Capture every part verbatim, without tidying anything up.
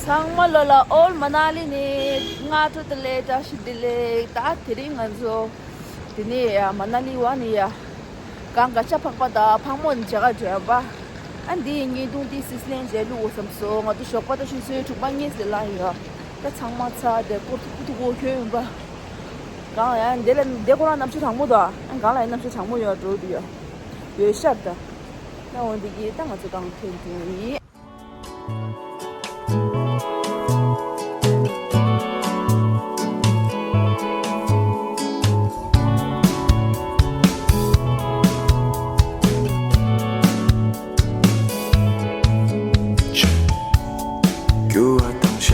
ཚང་མ་ལོ་ལ་ཨོལ་མ་ན་ལི་ནས་སྔ་དྲོ་བདེ་ལེགས། བཀྲ་ཤིས་བདེ་ལེགས། ད་དེ་རིང་ང་ཚོ་དེ་ནས་ཡ་མ་ན་ལི་བ་ནས་ཡ་གངས་ག་ཆ་ཕག་པ་དང་ཕག་མོ་ནས་མཇལ་ག་འགྲོ་ཡ་པ། ཨ་འདི་ཡི་བརྙན་ཐུང་འདི་སིས་ལེན་མཇལ་ལུགས་འོ་བསམ་སོང་། ང་ཚོ་ཞོགས་པ་ད་ཆུ་ཚོད་དྲུག་པ་གཉིས་ལ་ལངས་ཡོད། ད་ཚང་མ་ཚ་དེ་སྐོར་ཐུག་ཐུག་འོ་ཁྱོད་ཡིན་པ། གང་ཡང་འདི་ལ་འདི་ཁོ་རང་གནམ་གཤིས་གྲང་མོ་དང་ཨ་གང་ལ་ཡང་གནམ་གཤིས་གྲང་མོ་ཡོད་འགྲོ་འདི་ཡོད་ཡོད་ཤར་ད། ད་འོ་འདི་གི་ད་ང་ཚོ་གང་ཐོན་ཐོན་ཡིན། རྒྱུ་བ་དང་ཤ།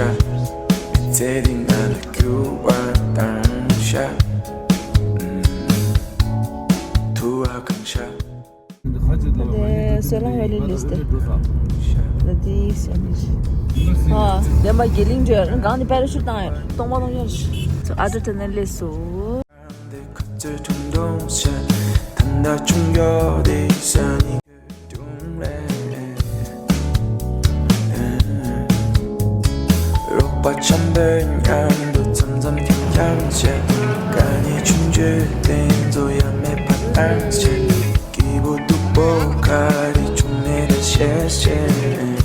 མི་ཚེ་འདི་ང་ལ་རྒྱུ་བ་དང་ཤ། ཐུ་བ་གང་ཤ། ད་སོལ་རླངས་ཝེ་ལི་ལིས་ཏེ། ད་དེ་སོན་ཨ་བདེན་པ་དགེ་ལིང་འགྲོ་ཡ་གང་དེ་པེ་ར་ཤུད་བཏང་ཡ་གཏོང་མ་གཏོང་ཡ་ཨ་ཏྲ་ཏྲ་ནེ་ལེ་སོ། རོགས་པ་འཆམ་པོའི་མཉམ་དུ་འཆམ་འཆམ་འཁྱམ་འཁྱམ་བྱེད། དཀའ་ངལ་ཆུང་ཆུང་དེ་ཚོ་ཡང་མེད་པ་བཏང་བྱེད། སྐྱིད་པོ་སྡུག་པོ་ག་རེ་བྱུང་མེད་ད་བཤད་བཤད།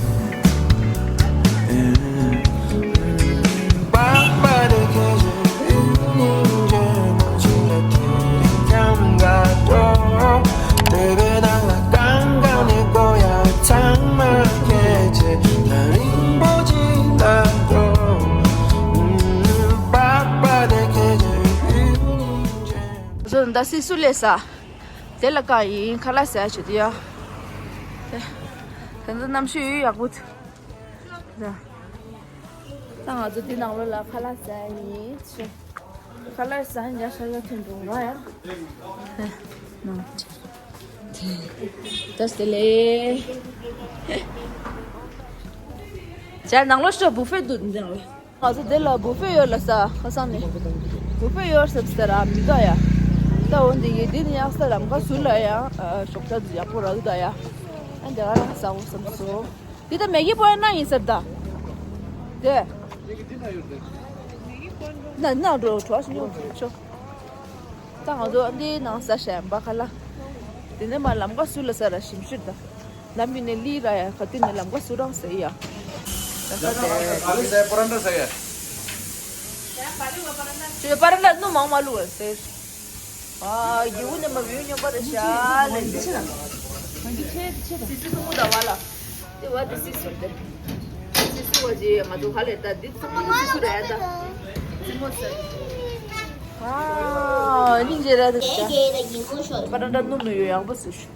བཟོ་ད་སི་སུ་ལས་ས། དེ་ལ་ཀ་ཡིན་ཁ་ལག་ཟ་བྱེད་དུ་ཡ། དེ་ད་གནམ་གཤིས་ཡག་པོ་འདུག་ད་ང་ཚོ་འདི་ནང་ལོགས་ལ་ཁ་ལག་ཟ་ཡིན་ཆེ། ཁ་ལག་ཟ་ཡིན་ཡ་ཤ་ཡ་ཐོན་འགྲོ་ར་ཡ། ད་སྟེ་ལེ། ཇ་ནང་ལོགས་ཤོག་བུ་ཧྥེ་འདུག་འདི་ནང་ལོགས། ང་ཚོ་འདི་ལ་བུ་ཧྥེ་ཡོད་ལ་ས་ཁ་སང་ནས། བུ་ཧྥེ་ཡོད་ཟེར་ཟེར་ར་མི་འདུག་ཡ། ད་འོ་འདི་ཡི་འདི་ནི་ཡག་ས་ལམ་ཁ་ཟུར་ལ་ཡ། ཞོགས་ཇ་ཡག་པོ་རག་གི་འདུག་ཡ། ཨ་འདི་ག་རང་ཟ་འོ་བསམ་སོང་། འདི་ད་མེ་གི་པོ་ཡ་ན་ཡིན་ཟེར་ད། དེ། ན་ན་འགྲོ་གྲོགས་ཤིག་ཉོ་ཆོག་ད་ང་ཚོ་འདི་ནང་ཟ་ཤ་ཡམ་པ་ཁ་ལ། དེ་ནས་མ་ལམ་ཀ་སུ་ལ་ཟ་ར་ཞིམ་ཤིར་ད། ལམ་མི་ནས་ལི་ར་ཡ་ཁ་ཏི་ནས་ལམ་ཀ་སུ་རང་ཟ་ཡ། ད་ཁ་དེ། ཨ་ལི་ཟ་ཡ་པ་རན་ཏྲ་ཟ་ཡ། ཅེ་པ་རན་ཏྲ་ནུ་མང་མ་ལུ་བ་ཟེར། ཨ་ཡེ་བུ་ནས་མ་བུ་ཉོ་པ་ར་ཤ་ལེ། སི་སི་ཐུ་མུ་ད་བ་ལ། དེ་བ་དེ་སི་སུར་དེ། སི་སུ་བ་ཇི་ང་ཚོ་ཧ་ལས་ད་འདི་ཚང་མ་སི་སུ་རེད་ད། སི་མོ་སི། ཨ་ནི་ཇེ་ར་དེ་ཤ། པ་ར་འདྲ་ནུ་ནུ་ཡོ་ཡག་པོ་སུ་ཤུ།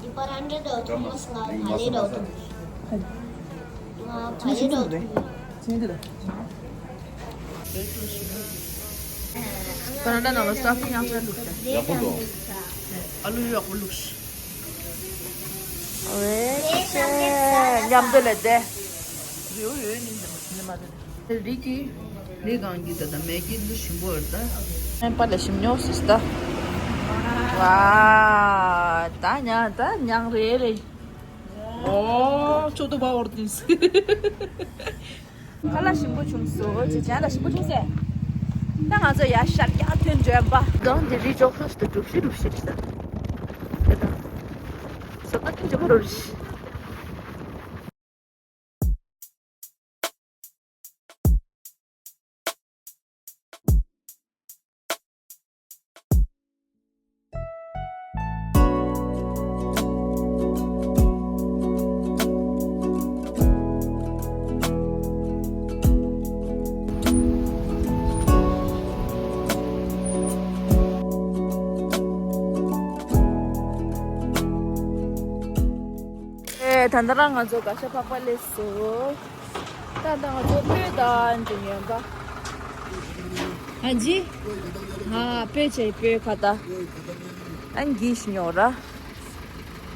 འདི་པ་ར་འདྲ་དོ་ཐུ་མོ་སི་ང་ཕ་ལེ་དོ་ཐུ་མོ་སི། ང་ཕ་ལེ་དོ་ཐུ་མོ་སི། ད་ནང་ལ་སྟ་ཕིང་ཡག་པོ་བླུགས་ཤག་ཡག་པོ་འདུག་ཨ་ལུ་ཡག་པོ་བླུགས་ཤག་ཨོ་ཡེ་ཉམས་དོ་ལེ་དེ། རིའུ་ཡོད་ནི་འདི་མ་རེད། རི་གི་རི་གང་གི་ད་ད་མེ་གི་འདི་ཞིམ་པོ་ཡོད་ད། ཨན་པ་ལ་ཞིམ་ཉོ་སིས་ད། ཝ། ད་ཉང་ད་ཉང་རེ་རེ། ཨོ་ཆོ་ཏོ་བ་འོར་ཏིན་སི། ཁ་ལག་ཞིམ་པོ་བྱུང་སོང་། ཅེ་ཅན་ལ་ཞིམ་པོ་བྱུང་སེ། ད་ང་ཚོ་ཡར་ཤར་རྒྱག་ཐོན་འགྲོ་ཡ་པ། གང་དེ་རི་ཅོག་ཤོས་དུ་གྲུབ་ཤི་གྲུབ་ཤི་རེད་ད། དེ་ད། སོ་ད་ཐུན་ཅི་མོ་རོ་རེད། ཨེ། ད་ལྟ་རང་ང་ཚོ་ག་ཤ་ཕག་པ་ལས་སོ། ད་ལྟ་ང་ཚོ་སྤོས་དང་འཇུ་ཉན་པ། ཨ་ཇི། ང་སྤོས་ཆེ་སྤོས་ཁ་ད། ཨན་གྱིས་ཉོ་ར།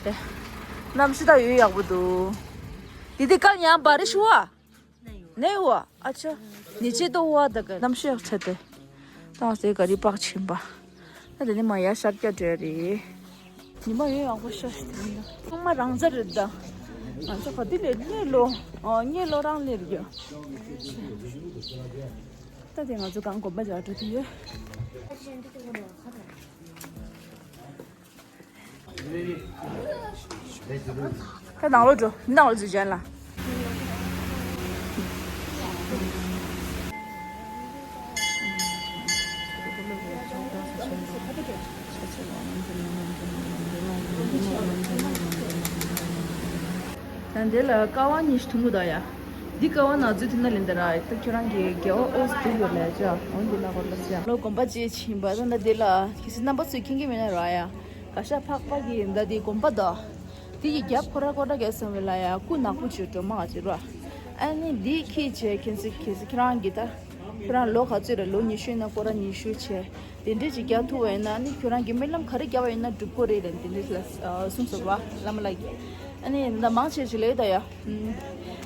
ཏེ། གནམ་གཤིས་ད་ཡོད་ཡག་པོ་འདུག་དེ་དེ་གང་ཡང་བ་རི་ཤུ་བ། ནེ་ཝ་ཨ་ཆ། ཉི་ཆེ་ཏོ་བ་ད་ག་གནམ་གཤིས་ཡག་ཆ་དེ། ཏང་སེ་ག་རི་པག་ཆིན་པ། ད་དེ་ནི་མ་ཡ་ཤར་སྐྱ་བྲོས་རེད། ཉི་མ་ཡོད་ཡག་པོ་ཤར་ཤི་དེ་ཡིན་ན། ཚང་མ་རང་ཚ་རེད་ད། ང་ཚོ་ག་དུས་ལས་གཉིད་ལོག་ཨ་གཉིད་ལོག་རང་སླེབས་ཡོད། ད་དེ་ང་ཚོ་གང་དགོན་པ་རྒྱག་འགྲོ་དུས་ཡོད། ད་ནང་ལོགས་འགྲོ། ནང་ལོགས་འཛུལ་བྱས་ལ། ད་འདི་ལ་ཀ་བ་གཉིས་ཤིག་མཐོང་གི་འདུག་ཡ། འདི་ཀ་བ་ནང་འཛུལ་ཐུབ་ན་ལེན་ད་ར། ད་ཁྱོད་རང་གི་རྒྱལ་བ་ཨོ་སི་འདུག་ཡོད་ལས་ཅག་འོན་འདི་ལ་གོ་ལ་ཅག་ལོ་དགོན་པ་ཅིག་ཕྱིན་པ་ད་ད་འདི་ལ་གལ་སྲིད་རྣམ་པ་ཚོས་མཁྱེན་གྱི་མེད་ན་ར་ཡ། ག་ཤ་ཕག་པ་གི་ད་འདི་དགོན་པ་དང་། དེ་ཡི་རྒྱབ་ཁོ་ར་ཁོ་ར་གས་སོང་བས་ལ་ཡ་སྐུ་ནག་པོ་བྱོས་འགྲོ་མ་ག་ཅི་ར། ཨ་ནི་འདི་ཁྱེད་ཆེ་ཁྱེད་ཚོ་ཁྱེད་ཚོ་ཁྱེད་རང་གི་ད་ཁྱེད་རང་ལོ་ག་ཚོད་རེད། ལོ་ཉི་ཤུ་ཡིན་ན་ཁོ་ར་ཉི་ཤུ་ཆེ། དེ་འདྲས་ཅིག་རྒྱག་ཐུབ་པ་ཡིན་ན་ཨ་ནི་ཁྱོད་རང་གི་སྨོན་ལམ་ག་རེ་བརྒྱབ་པ་ཡིན་ན་འགྲུབ་ཀྱི་རེད་ལབ་དེ་འདྲས་ལ་གསུངས་སོང་བ་བླ་མ་ལགས་ཀྱིས། ཨ་ནི་ད་མང་ཆེ་ཅིག་ལས་ད་ཡ།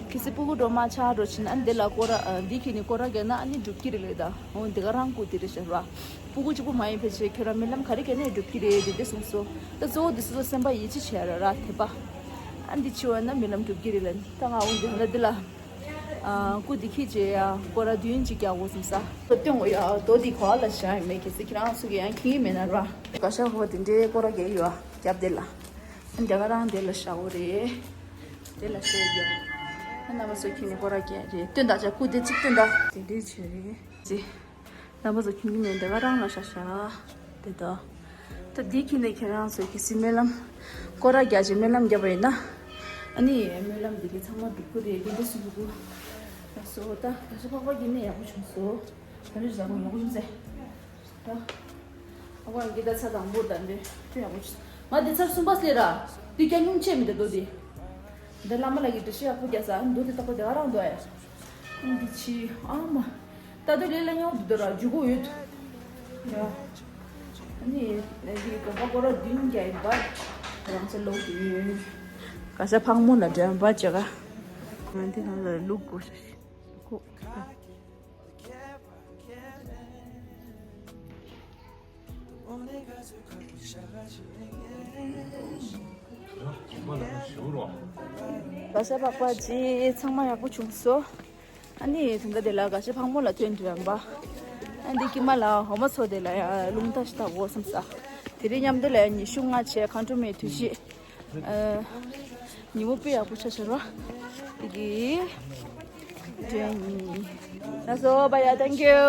ཁྱེད་ཚོ་སྤུ་གུ་འགྲོ་མ་ཆགས་འགྲོ་ཕྱིན་ཨ་ནི་དེ་ལ་སྐོར་ར་འདི་ཁྱེད་ནི་སྐོར་ར་རྒྱག་ན་ཨ་ནི་འགྲུབ་ཀྱི་རེད་ལས་ད། འོ་འདི་ག་རང་སྐུ་དེ་རེད་ཤག་ར། སྤུ་གུ་གཅིག་པུ་མ་ཡིན་ཕལ་ཆེར་ཁྱོད་རང་སྨོན་ལམ་ག་རེ་བརྒྱབ་ནའི་འགྲུབ་ཀྱི་རེད་དེ་འདྲ་གསུངས་སོང་། ད་གཙོ་བོ་འདི་སོ་སོ་སེམས་པ་ཡིད་ཆེས་བྱས་ར་ར་དད་པ། ཨ་འདི་ཆེ་བ་ན་སྨོན་ལམ་འགྲུབ་ཀྱི་རེད་ལ་ད་ང་འོ་འདི་ཧ་ལ་འདི་ལ། ཨ་སྐུ་འདི་ཁྱེད་ཀྱིས་ཡ་སྐོར་ར་བདུན་གཅིག་རྒྱག་དགོས་བསམ་ས། ད་སྟོན་དགོས་ཡ་རྡོ་འདི་ག་བ་ལ་བཞག་ཡོད་མེད་གལ་སྲིད་ཁྱེད་རང་ཚོ་གིས་ཡང་མཁྱེན་གྱི་མེད་ན་ར། ག་ཤ་ཧོ་དེ་འདྲའི་སྐོར་ར་རྒྱག་ཡོད་ཨ་རྒྱབ་དེ་ལ། ཨ་འདི་ག་རང་དེ་ལ་བཞག་དགོས་རེད། དེ་ལ་བཤད་རྒྱུ། ཨ་རྣམ་པ་ཚོ་ཁྱེད་ནི་སྐོར་ར་རྒྱག་རེད་སྟོན་ད་ཅག་སྐུ་དེ་གཅིག་སྟོན་ད། དེ་འདྲའི་བྱས་རེད། ཅེ། རྣམ་པ་ཚོ་ཁྱིམ་གྱི་མེད་འདི་ག་རང་ལ་ཤ་ཤ། དེ་དོ། ད་འདི་ཁྱི་ནས་ཁྱེད་རང་ཚོ་གི་སི་སྨོན་ལམ། སྐོར་ར་རྒྱག་ཅིག་སྨོན་ལམ་བརྒྱབ་པ་ཡིན་ན། ཨ་ནི་སྨོན་ལམ་འདི་གི་ཚང་མ་འགྲུབ་ཀྱི་རེད་འདི་འདི་སུ་འགྲུབ་ཀྱི། ལགས་སོ་ད་ག་ཤ་ཕག་པ་གི་ནས་ཡག་པོ་བྱུང་སོ། ད་ནི་བཟའ་པོ་ཡག་པོ་བྱུང་ཟེ། ད། ཨ་ཁོ་ཡང་གི་ད་ཚ་དང་པོ་ད་འདི་ཁྱོད་ཡག་པོ་བྱུང་། ང་འདི་ཚར་གསུམ་པ་སླེབས་ར། འདི་སྐྱ་སྙུང་ཆེ་མི་འདུག་འདུག་འདི། འདི་བླ་མ་ལགས་ཀྱི་འདྲི་ཤེས་ཡག་པོ་རྒྱག་ས་འདུག་དེ་ལྟ་བུ་དེ་ག་རང་འདུག་ཨ། འདི་ཕྱི་ཨ་མ། ད་དུང་ལས་ལ་ཉོག་འདུག་ར་རྒྱུ་གོ་ཡོད། ཡ། ཨ་ནི་ལས་ཀྱི་གོམ་པ་སྐོར་ར་བདུན་བརྒྱ་ཡིན་པ། རང་ཚོ་ལོག་གི་ཡོད། ག་ཤ་ཕག་མོ་ལ་འདྲེན་པ་བྱེད་ག་ང་འདི་ནང་ལ་ལུག་གོ་ཤ་ཤི། ལུག་གོ། ག་ཤ་ཕག་པ་ཅི་ཚང་མ་ཡག་པོ་བྱུང་སོང་། ཨ་ནི་དེ་འདྲ་དེ་ལ་ག་ཤ་ཕག་མོ་ལ་ཐོན་འགྲོ་ཡང་པ། ཨ་འདི་ཀྱི་མ་ལ་འོ་མ་ཚོ་དེ་ལ་ཡང་རླུང་རྟ་ཞིག་བཏགས་དགོས་བསམ་ས། དེ་རིང་མཉམ་དུ་ལ་ཡང་ཉི་ཤུ་ལྔ་བྱས་མཁའ་འགྲོ་མའི་དུས་ཆེན། ཨ། ཉིན་མོ་དཔེ་ཡག་པོ་ཆགས་ཤག་རོ། དེ་གི། དྲན་ཡིན། ལགས་སོ་བ་ཡ་thank you།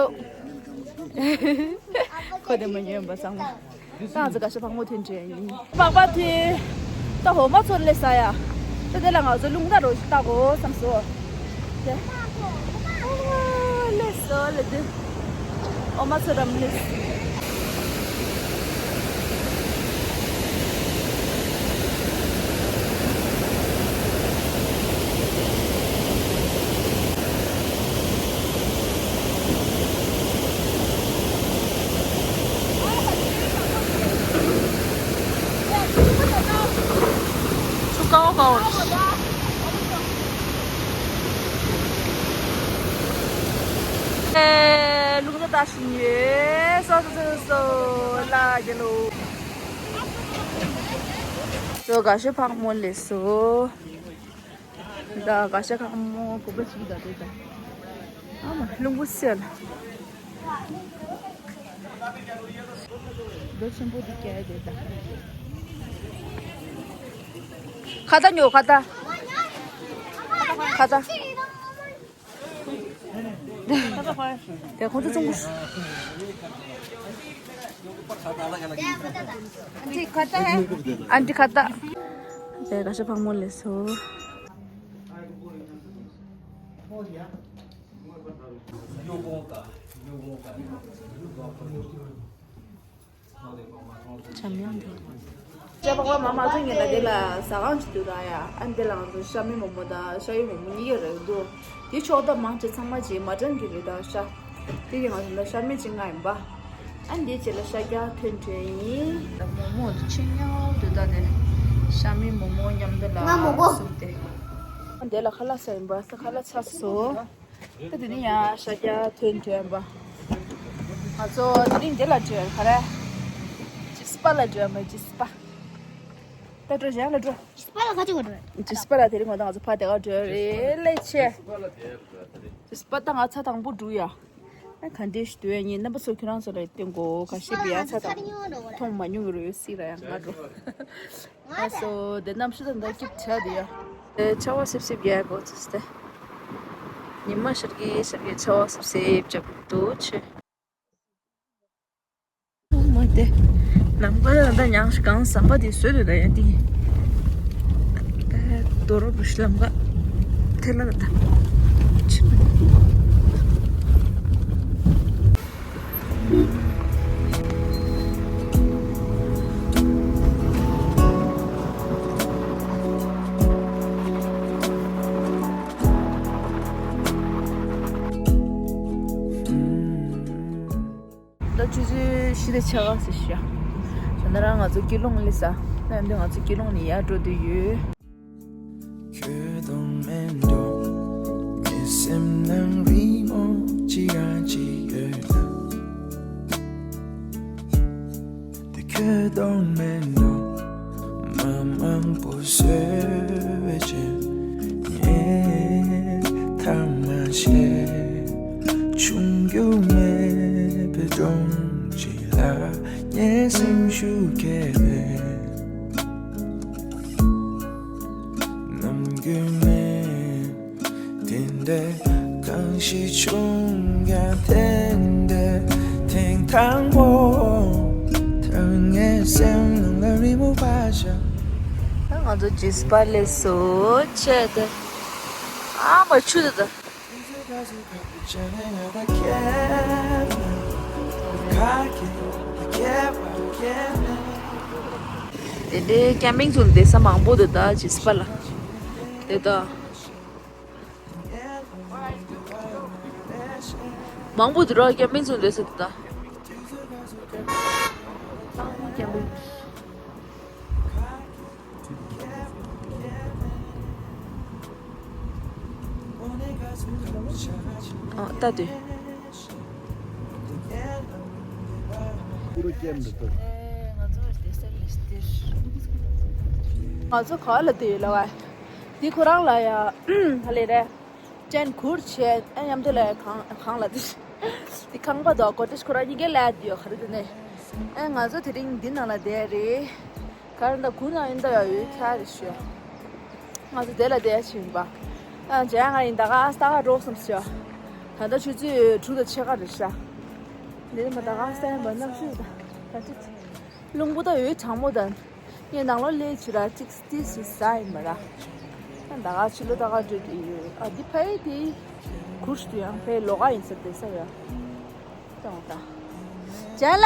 ཁོ་དེ་མ་ཉན་པ་ཚང་མ། ད་ང་ཚོ་ག་ཤ་ཕག་མོ་ཐོན་དྲན་ཡིན། ཕག་པ་དེ། ད་འོ་མ་ཚོ་སླེབས་ས་ཡ། ད་དེ་ལ་ང་ཚོ་རླུང་རྟ་རོ་ཞིག་བཏགས་དགོས་བསམ་སོང་། དེ། ཨ་སླེབས་སོང་སླེབས་དུས། འོ་མ་ཚོ་རམ་སླེབས། ཆུ་ཀ་བ་ཀ་བ་རེད། ཨེ། རླུང་རྟ་བཏགས་བཞིན་ཡོད། སོ་སོ་སོ་སོ་ལ་རྒྱལ་ལོ། ཚོ་ག་ཤ་ཕག་མོ་སླེབས་སོང་། ད་ག་ཤ་ཕག་མོ་གོམ་པ་གཅིག་ད་དེ་ད། ཨ་མ་རླུང་བུ་སེལ། རྡོ་ཆེན་པོ་འདི་སྐྱེལ་དེ་ད། ཁ་ཏ་ཉོ་ཁ་ཏ། ཁ་ཏ། དེ་ཁོང་ཚོ་ཚོང་གུ། ཨན་ཏི་ཁ་ཏ། དེ་ག་ཤ་ཕག་མོ་སླེབས་སོང་། འཇམ་དབྱངས་དེ། ཤ་ཕག་པ་མ་མ་ཚོ་ངེད་ལ་དེ་ལ་ཟ་ཁང་ཅིག་འདུག་ར་ཡ། ཨ་འདི་ལ་ང་ཚོ་ཤ་མེད་མོག་མོག་དང་ཤ་ཡོད་མོག་མོག་གཉིས་ཀ་རེད་འདུག་དེ་ཕྱོགས་བསྡོམས་མང་ཆེ་ཚང་མ་ཅིག་མ་ཊན་གྱི་རེད་ད་ཤ། དེ་གི་ང་ཚོ་ལ་ཤ་མེད་ཅིག་མངགས་ཡིན་པ། ཨ་འདི་ཅིག་ལ་ཤ་རྒྱགས་ཐོན་བྲོས་ཡིན། ད་མོག་མོག་འདི་ཆེ་ཉག་འདུག་ད་དེ། ཤ་མེད་མོག་མོག་མཉམ་དུ་ལ་ང་མོག་མོག་སུབ་དེ། ཨ་འདི་ལ་ཁ་ལག་ཟ་ཡིན་པ་ས་ཁ་ལག་ཚར་སོང་། ད་དེ་ནས་ཡང་ཤ་རྒྱགས་ཐོན་བྲོས་ཡིན་པ། ང་ཚོ་དེ་རིང་འདི་ལ་བྲོས་ག་རེ། ཅི་སི་པ་ལ་བྲོས་མ་ཅི་སི་པ། འགྲོ། གཞན་ལ་འགྲོ། ཇི་སི་པ་ལ་ག་ཅི་ག་འགྲོ། ཇི་སི་པ་ལ་དེ་རིང་ང་དང་ང་ཚོ་ཕ་དེ་ག་འགྲོ་རེད་ལས་ཆེ། ཇི་སི་པ་ད་ང་ཚ་དང་པོ་འགྲོ་ཡ། ཨ་ག་འདྲས་ཞིག་འདུག་ཡ། ངས་རྣམ་པ་ཚོ་ཁྱོད་རང་ཚོ་ལ་སྟོན་གོ། ཁ་ཤས་པའི་ཡ་ཚ་དང་མཐོང་མ་མྱོང་གི་རོ་ཡོད་སྲིད་ར་ཡང་ང་འགྲོ། ཨ་སོ་དེ་གནམ་གཤིས་དང་འདྲ་གཅིག་བྱ་དེ་ཡ། དེ་ཆར་པ་སིབ་སིབ་རྒྱག་གོ་ཚོད་དེ། ཉི་མ་ཤར་གི་ཤར་གི་ཆར་པ་སིབ་སིབ་རྒྱག་འདུག་ཆེ། མ་དེ། ནམ་མཁའ་ལ་འདྲ་ཉག་ཞིག་གང་ཟམ་པ་དེ་བཟོས་འདུག་ད་ཡ་དེ། ཨེ་རྡོ་རོ་བུ་ཤི་ལམ་ག་ཐེ་ལ་ད། ཆི་མ། ད་ཆུ་ཚོད་བཞི་དང་ཕྱེད་ཀ་ཟེར་ཤག་ད་ནི་རང་ང་ཚོ་སྐྱིད་གླིང་སླེབས་ས། ད་འདི་ང་ཚོ་སྐྱིད་གླིང་ནས་ཡར་འགྲོ་འདོད་ཡོད། ཁྱོད་དང་མེད་འགྲོ། ངའི་སེམས་ནང་རི་མོ་ཅི་རང་ཅི་ཡོད་ལ། དེ་ཁྱོད་དང་མེད་འགྲོ། མ་མང་པོ་བཟོས་པའི་ཆེད། ངས་ཐ་མ་བཤད། ཆུང་རྒྱུ་མེད་པའི་སྒྲོམ་གཅིག་ལ་ངའི་སེམས་ཤུགས་སྐྱེས་པའི། ནམ་རྒྱུན་ནས་དེ་འདྲའི་གང་ཞིག་བྱུང་ཀྱང་དེ་འདྲའི་ཐེངས་དང་པོ། ད་ངའི་སེམས་ནང་ལ་རི་མོ་བ་ཞིག་ད་ང་ཚོ་ཇི་སི་པ་སླེབས་སོང་ཆེ་དེ། ཨ་མ་ཆུ་དེ་དང་། དེ་འདྲའི་ཀེམ་པིང་ཚུགས་བསྡད་ས་མང་པོ་འདུག་ད་ཇི་སི་པ་ལ། དེ་ད། མང་པོ་འདུག་ར་ཀེམ་པིང་ཚུགས་བསྡད་ས་དེ་ད། ཀེམ་པིང་། ཨ་ལྟ་དུས། ང་ཚོ་བསྡད་ས་ལ་སྟེར། ང་ཚོ་ག་ལ་བསྡད་ཡོད་ལ་བ། འདི་ཁོ་རང་ལ་ཡ་ཧ་ལས་རེད། ཅན་གུར་བྱས་ཨ་མཉམ་དུ་ལ་ཡ་གང་གང་ལ་དེ། འདི་ཁང་པ་དང་གོ་ཏེ་ཁོ་རང་གཉིས་ཀའི་ལ་ཡ་དེ་ཡོད་ག་རེ་དེ་ནས། ཨ་ང་ཚོ་དེ་རིང་འདི་ནང་ལ་བསྡད་རེད། ག་རེ་འདྲ་གུར་ནང་ཡིན་ད་ཡ་ཡོད་ཁྱ་རེ་ཞུ། ང་ཚོ་དེ་ལ་བསྡད་ཕྱིན་པ། ཨ་ཇ་ང་ཡིན་ད་ག་ཨ་སྟ་ག་འགྲོ་བསམ་ཤག་ད་ལྟ་ཆུ་ཚོད་དྲུག་དང་ཕྱེད་ཀ་རེད་ཤག་འདི་ནས་མ་ད་ག་ཨ་སྟ་ཡིན་པ་གནམ་གཤིས་ད་ད་ཅི། རླུང་བུ་ད་འོད་གྲང་མོ་དང་། ངས་ནང་ལོགས་སླེབས་ཕྱིན་ར་ཅིག་ཏི་སི་ཟ་ཡིན་པ་ར། ད་ད་ག་ཕྱི་ལོགས་ད་ག་འགྲོ་དུས་ཡོད་ཨ་འདི་ཕ་ཡི་དེ། གུར་ཞིག་ཏུ་ཡང་ཕ་ཡི་ལོགས་ཀ་ཡིན་ས་བསྡད་ས་ཡོད། ད་འོ་ད། ཇན་ལ་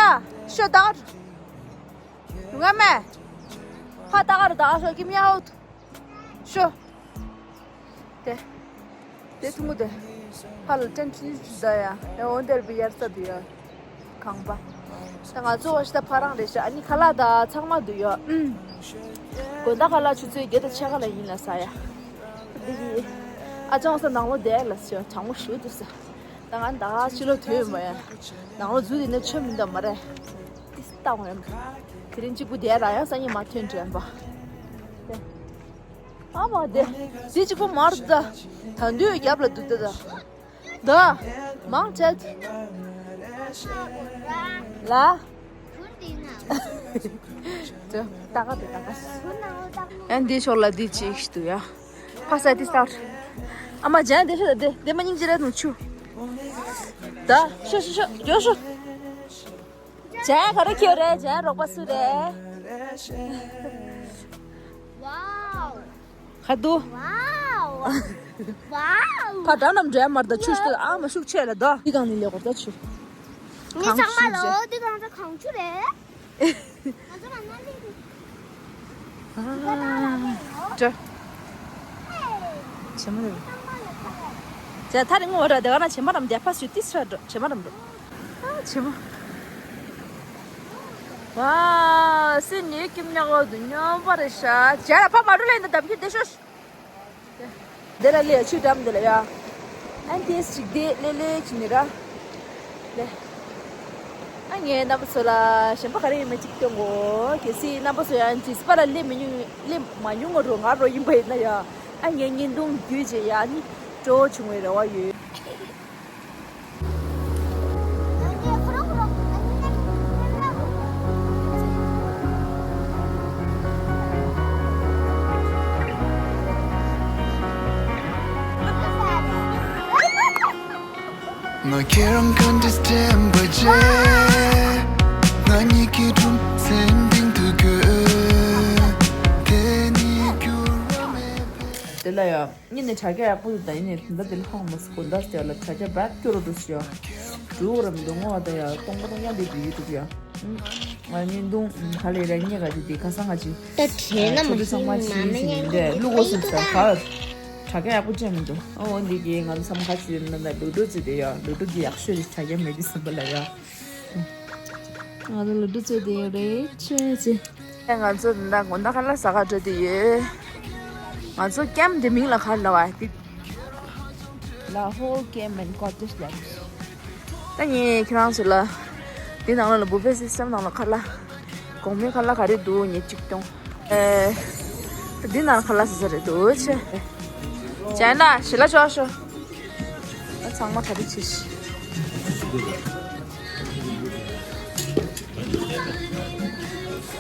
ཤོ་ད་ག་འགྲོ། ང་མེ། ཕ་ད་ག་རུ་ད་ག་ཤོ་ཀི་མྱ་ཧོ། ཤོ། དེ། དེ་ཐུང་ངུ་དེ། ཕ་ལ་ཏྲན་ཏྲིན་ཞིག་ད་ཡ། ཡ་འོན་དེར་བི་ཡར་ས་དུ་ཡ། ཁང་པ། ད་ང་ཚོ་བ་ཤི་ད་ཕ་རང་རེད་ཤག་ཨ་ནི་ཁ་ལག་ད་ཚང་མ་དུ་ཡ། དགོང་དག་ཁ་ལག་ཆུ་ཚོད་བརྒྱད་དང་ཕྱེད་ཀ་ལ་ཡིན་ལ་ས་ཡ། འདི་གི། ཨ་ཅང་ས་ནང་ལོ་བསྡད་ལ་ས་ཡ་གྲང་མོ་ཞུ་དུ་ས། ད་ང་ད་ཕྱི་ལོ་དུས་མ་ཡ། ནང་ལོ་འཛུལ་དེ་ནས་ཆོས་མིན་ད་མ་རེད། ཏི་སི་ཏང་རེད། དེ་རིང་གཅིག་པུ་བསྡད་ལ་ཡང་སང་ཉིན་མ་ཐོན་དྲན་པ། ཨ་མ་དེ། དེ་གཅིག་པུ་མར་ད། ད་འདུས་རྒྱབ་ལ་འདུག་ད་ད། ད། མང་ཆད། ལ། ད་ད་ག་ད་ད་ག་ཡང་འདི་ཕྱོགས་ལ་འདི་གཅིག་ཞིག་འདུག་ཡ། ཕ་ས་དེ་སྟར། ཨ་མ་ཇན་དེ་ཤོ་ད་དེ་དེ་མ་སྙིང་རྗེ་རེད་ནུ་ཆུ། ད་ཤོ་ཤོ་ཤོ་རྒྱོ་ཤོ། ཇན་ག་རེ་ཁྱོད་རེད། ཇན་རོགས་པ་སུ་རེད། ཝའོ། ཁ་དུ། ཝའོ། ཝའོ། ཕ་དྲང་ནམ་འདྲེ་མར་ད་ཆུ་ཤི་ཨ་མ་ཤུགས་ཆེ་ལ་ད། འདི་གང་ནི་ལེ་གོར་ད་ཆུ། ངའི་ཚང་མ་ལོ་འདི་གང་ཚ་གང་ཆུ་རེད། ང་ཚོ་ལ་ན་ལི་རེད། ཨ། ཇ། ཇ་མ་རེད། ཇ་ཐ་རིང་འོ་ར་དེ་ག་ན་ཇ་མ་རམ་དེ་ཕ་སུ་ཏི་སྲ་འགྲོ་ཇ་མ་རམ་འགྲོ། ཨ་ཇ་མ། ཝ། སི་ནི་ཀིམ་ཉག་འོ་དུ་ཉོ་བ་རེད་ཤ། ཇ་ལ་ཕ་མ་རུ་ལེན་དུ་དམ་ཁྱི་དེ་ཤོ། དེ་ལ་ལས་ཆུ་འགྲམ་དེ་ལ་ཡ། ཨན་ཏེས་ཅིག་དེ་ལེ་ལེ་ཅི་ནི་ར། ལེ། ངས་རྣམ་པ་ཚོ་ལ་གཞན་པ་ག་རེ་ཡིན་མིན་ཅིག་སྟོན་གོ། གལ་སྲིད་རྣམ་པ་ཚོ་ཡང་འཇིགས་པ་ལ་སླེབས་མི་མྱོང་སླེབས་མ་མྱོང་བ་རུ་ང་རོ་ཡིན་པ་ཡིན་ན་ཡང་ཨ་ངའི་བརྙན་ཐུང་བརྒྱུད་བྱས་ཡ་ནི་སྤྲོ་བོ་བྱུང་བའི་རེ་བ་ཡོད། ང་ཁྱེད་རང་ག་འདྲ་བསྟན་པ་བྱས། ང་གཉིས་ཀྱི་སྒྲུང་སེམས་གཏིང་དུ་འགོད། དེ་ནི་འགྱུར་བ་མེད་པའི། དེ་ལ་ཡང་ཉིན་ནས་དྲ་རྒྱ་ཡག་པོ་འདུག་ད་ཡིན་ནས་དེ་འདྲ་དེ་ལ་ཧང་མ་སི་དགོན་བདག་ཟེར་ལ་དྲ་རྒྱ་བད་སྐྱོ་རུ་འགྲོ་སི་ཡ། འགྲོ་རམ་འགྲོ་ངོ་བ་ད་ཡ་སྟོང་པ་སྟོང་ཡ་འདི་འདི་ཡུ་ཊུབ་ཡ། ང་བརྙན་ཐུང་ག་ལེ་ར་ཉེ་ག་དེ་དེ་ཁ་སང་ང་ཅི། ད་དྲན་ན་མ་ཆུ་ཚོད་ཚང་མ་ཤི་ཟིན་ཡིན་དེ་ཀླུ་གོ་སི་ས་ག་དྲ་རྒྱ་ཡག་པོ་ཅན་མི་འདུག་ཨོ་འདི་གི་ང་ཚོ་ཚང་མ་ཁ་ཆུ་ཡིན་ན་ད་ལུ་ཏུ་ཙི་དེ་ཡ་ལུ་ཏུ་གི་ཡག་ཤོས་རེད་དྲ་རྒྱ་མེད་དུས་ཟིན་པ་ལ་ཡ། ང་ཚོ་ལུ་ཏུ་ཙི་དེ་རེད་ཆེ་ཙི། ང་ཚོ་ད་དགོང་དག་ཁ་ལག་ཟ་ག་འགྲོ་དེ་ཡོད། ང་ཚོ་ཀེམ་དེ་མིང་ལ་ག་རེ་ལབ་པ་དེ། ལ་ཧོ་ཀེམ་ཨེན་ཀོ་ཊེཇ་ལབ། ད་ངས་ཁྱེད་རང་ཚོ་ལ་འདི་ནང་ལ་བུ་ཕེ་སི་སི་ཊམ་ནང་ལ་ཁ་ལག་གོང་མའི་ཁ་ལག་ག་རེ་འདུག་ངས་གཅིག་སྟོན། ཨེ། འདི་ནང་ཁ་ལག་ཟ་ས་རེད་འདུག་ཆེ། ཅན་ན་ཞི་ལ་ཤོག་ཤོག་ད་ཚང་མ་ག་རེ་བྱེད་ཤི།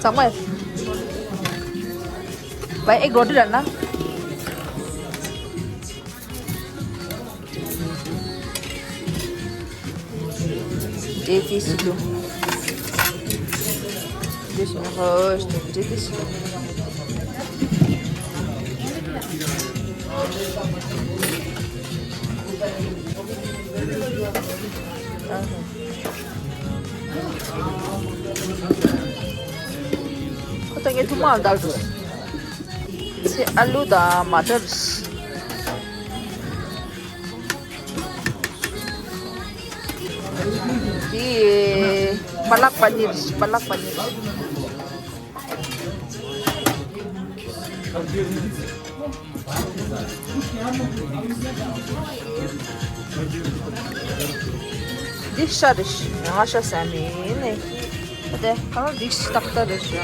ཚང་མ། བའི་ཨེ་གོ་དྲི་ར་ན། འདྲེ་དེ་ཞིག་ལོ། འདྲེ་ཞིག་ན་ཧོ་ཞིག་འདྲེ་དེ་ཞིག་ལོ། ཁོ་ད་ངས་ཐུག་མ་བདག་འགྲོ། ཚེ་ཨ་ལུ་དང་མ་ཊར། འདི་པ་ལག་པ་ནིར་པ་ལག་པ་ནིར། འདི་ཤ་རེད། ང་ཤ་ཟ་མི་ནི། ཨ་དེ་ཁ་ལག་འདི་ཤ་ཏག་ཏག་རེད་ཤག་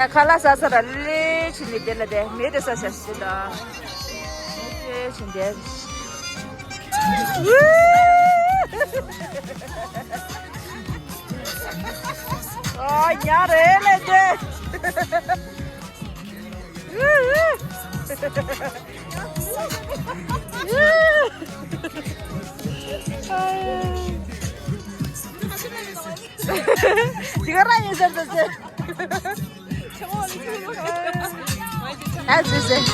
ཡ་ཁ་ལག་ཟ་ས་ར་ལེ་ཕྱིན་ནི་དེ་ལ་དེ་མེད་དེ་ས་ཤ་ཤི་ད། ལེ་ཕྱིན་དེ། ཨ་ཉ་རེ་ལེ་དེ། དེ་ག་རང་ཡིན་ཟེར་ཟེར་ཟེར། ཨ་ཟེར་ཟེར།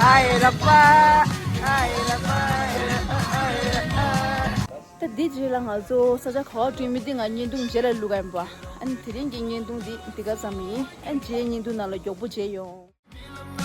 ཨ་ཡེ་ར་པ། ཨ་ཡེ་ར་པ། ཨ་ཡེ་ར་པ། ད་འདི་རྗེས་ལ་ང་ཚོ་ས་ཆ་ག་པར་འགྲོ་མིན་འདི་ང་བརྙན་ཐུང་རྗེས་ལ་བླུག་ག་ཡིན་པ། ཨ་ནི་དེ་རིང་གི་བརྙན་ཐུང་འདི་འདི་ག་ཙམ་ཡིན། ཨ་ནི་རྗེས་བརྙན་ཐུང་ནང་ལ་མགྱོགས་པོ་མཇལ་ཡོང་།